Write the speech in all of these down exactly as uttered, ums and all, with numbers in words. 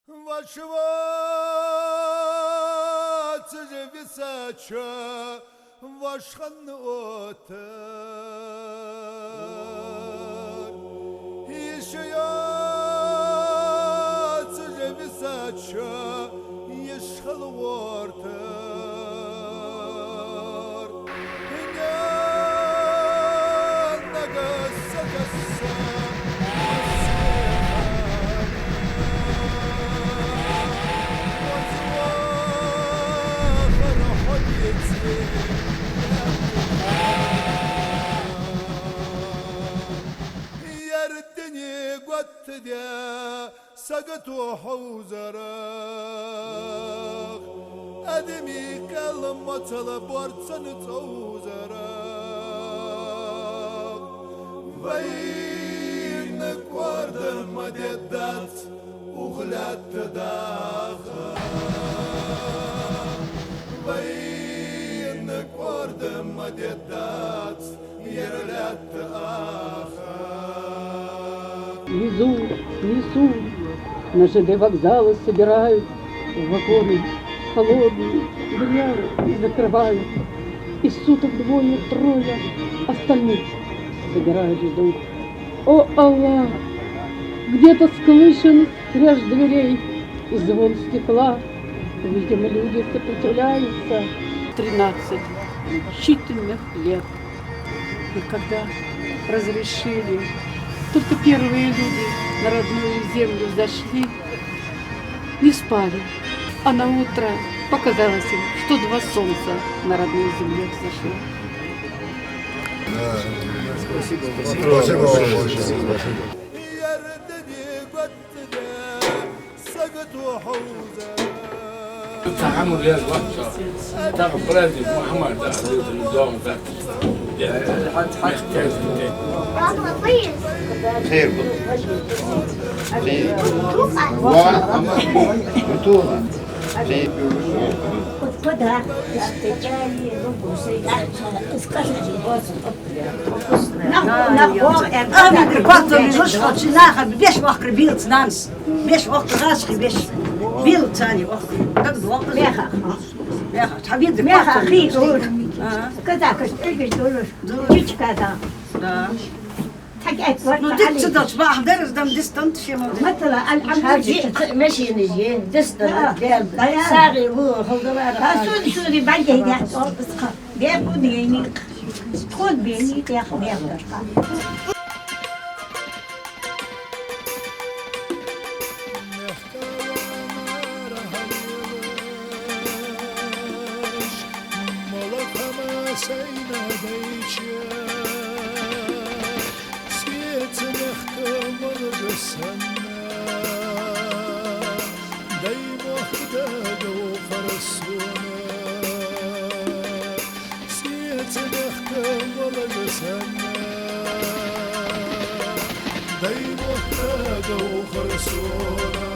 Воша воацаш висача воша хинна оттар, йиша йоацаш висача йиша хила гӀертар. Ер дуне готта де сагото хьовзарах, адамий кхел моцал борцан цӀовзарах. Вайна кӀорда ма деддац укх лаьтта даха. Вайна кӀорда ма деддац ер лаьтта аха. Везу, несу, на Ж Д вокзалы собирают в вагоны, холодные, дверь закрывают. Из суток двое-трое, остальных забирают, ждут. О, Аллах! Где-то слышен скрежет дверей и звон стекла. Видимо, люди сопротивляются. Тринадцать мучительных лет. И когда разрешили, только первые люди на родную землю зашли, не спали. А на утро показалось им, что два солнца на родной земле взошло. Спасибо вам большое. Ца хьамал леш вац. Тахан праздник Мухьаммад, Ӏазизан дом дац. Хер бу. Хер. Ва, ама, бутула. Хер. Амин, кхоттам жуж хачи наха беш вахкар билц нанас. Беш вахкар гӀашхи беш. Билцани вахкар. Как вахкар? Меха. Меха. Хабид меха хи дур. Казакаш, иргиш дур. Чичкада. Да. Ну, дитца долча бахьан дерригаш дам дистант шема. Масала, аль-, машинаш е, дистант, сагӀи ву, халдавара. Сури, сури, багье, я, тӀо, бисха. Беху дени, хун бени, беху, беху. Молохама сайна дайча, сеца мехка моложе санна, дай мохк дага ухар сона. Сеца мехка моложе санна, дай мохк дага ухар сона.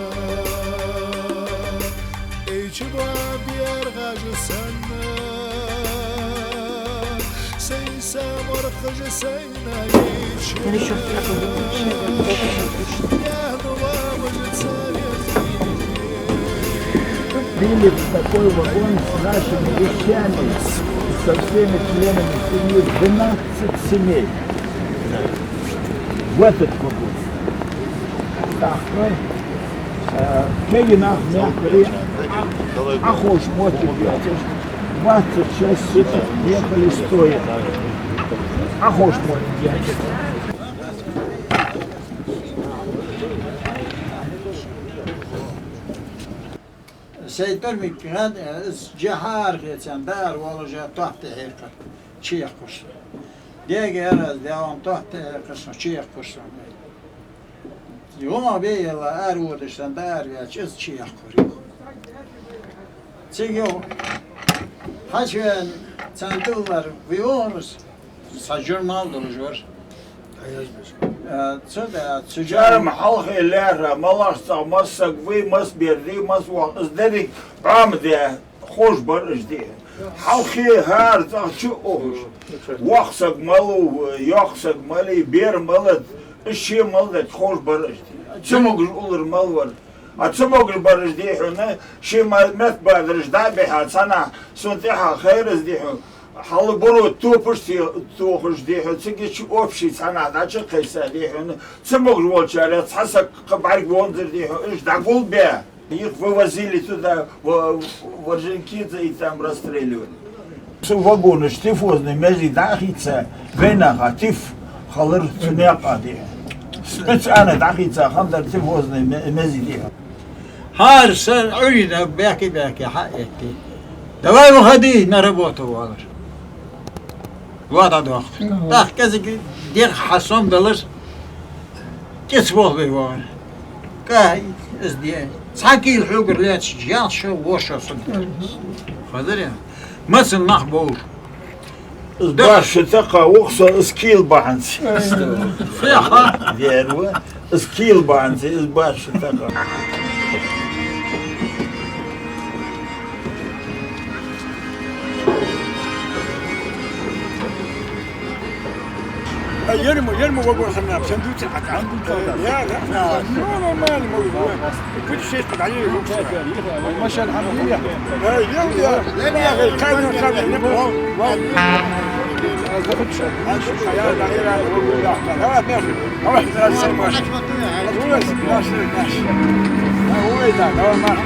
Эйча ба бер гӀажа санна, сай са морхажа сайна еча. Пили в такой вагон с нашими вещами, со всеми членами семьи, двенадцать семей. В этот вагон. Так, ну, э, кегий нах мягкий, а, а хош мотик, двадцать шесть суток ехали стоя. А хош мотик. Сай тӀормиг гӀад, э, из жахьар хецан даар волажа топ тӀа хьекхар, чехкхуш. Дега яр аз, дегӀан топ тӀа хьекхар со, чехкхуш со. Юма бейла ар водаш сан даар вяч, из чехкхур. Цига хьачвен цан диллар виорус. Са журнал долаш вар. Э, цу да, цу жар- Чарма хьалхе лаьрхӀа, малаш цӀа массаг вий, мас берзий, мас вах, из дерриг Ӏома де, хож бар уж де. Хьалхе хӀара цӀа чу ухаш. Вахсаг малу, йохсаг мали, бер малад, из ше малдат хож бар уж де. Цамогаш улар мал вар. А цамогаш бараш, дий хьона, шоай ма-, меттабадараш дӀа а бихьа, цхьаннахьа сона тӀехьа хайраз, дий хьона, хьалбуро топаш те-, тохаш, дий хьона, цига чу общий цхьаннахьа дӀачукхайса, дий хьона, цамогаш волчарех цхьа саг кхы бӀарг вонзар, дий хьона, уж дӀагулбаь. Их вывозили туда, в, в Орджоникидзе, и там расстреливали. Цу вагонаш тифозни мези дӀахийца, вайнаха тиф хилар цу наькъа, дий хьона. Специально дӀахийца хиннадар тифозни ме-, мези, дий хьона. ХӀара са Ӏуйрийна баьхке-баьхке хьаэтте: «Давай, выходи на работу», — оалар. Лоа дӀадоаккх. ТӀаккха кӀезига дегӀ хьасомадалар, кӀица болх бе воагӀар. КӀа из де. Цхьа кийла хьогара лаьттача ялх шо, ворхӀ шо саг. Хазар я? Маца нах бовр. Из бархӀ шо такха вух со, из кийла бахьанца. Феха. Дерва. Из кийла бахьанца, из бархӀ шо такха. Ерма, ерма вагон хана, сандуци хьакам. Я, да? Ну, нормально, может быть. Путешествие, да, не, машина, хьам, не, не. Да, ел, я. Давай, давай, давай, давай. Давай, давай, давай. Ой, да, давай, Маша, давай, Маша. Давай, давай, давай.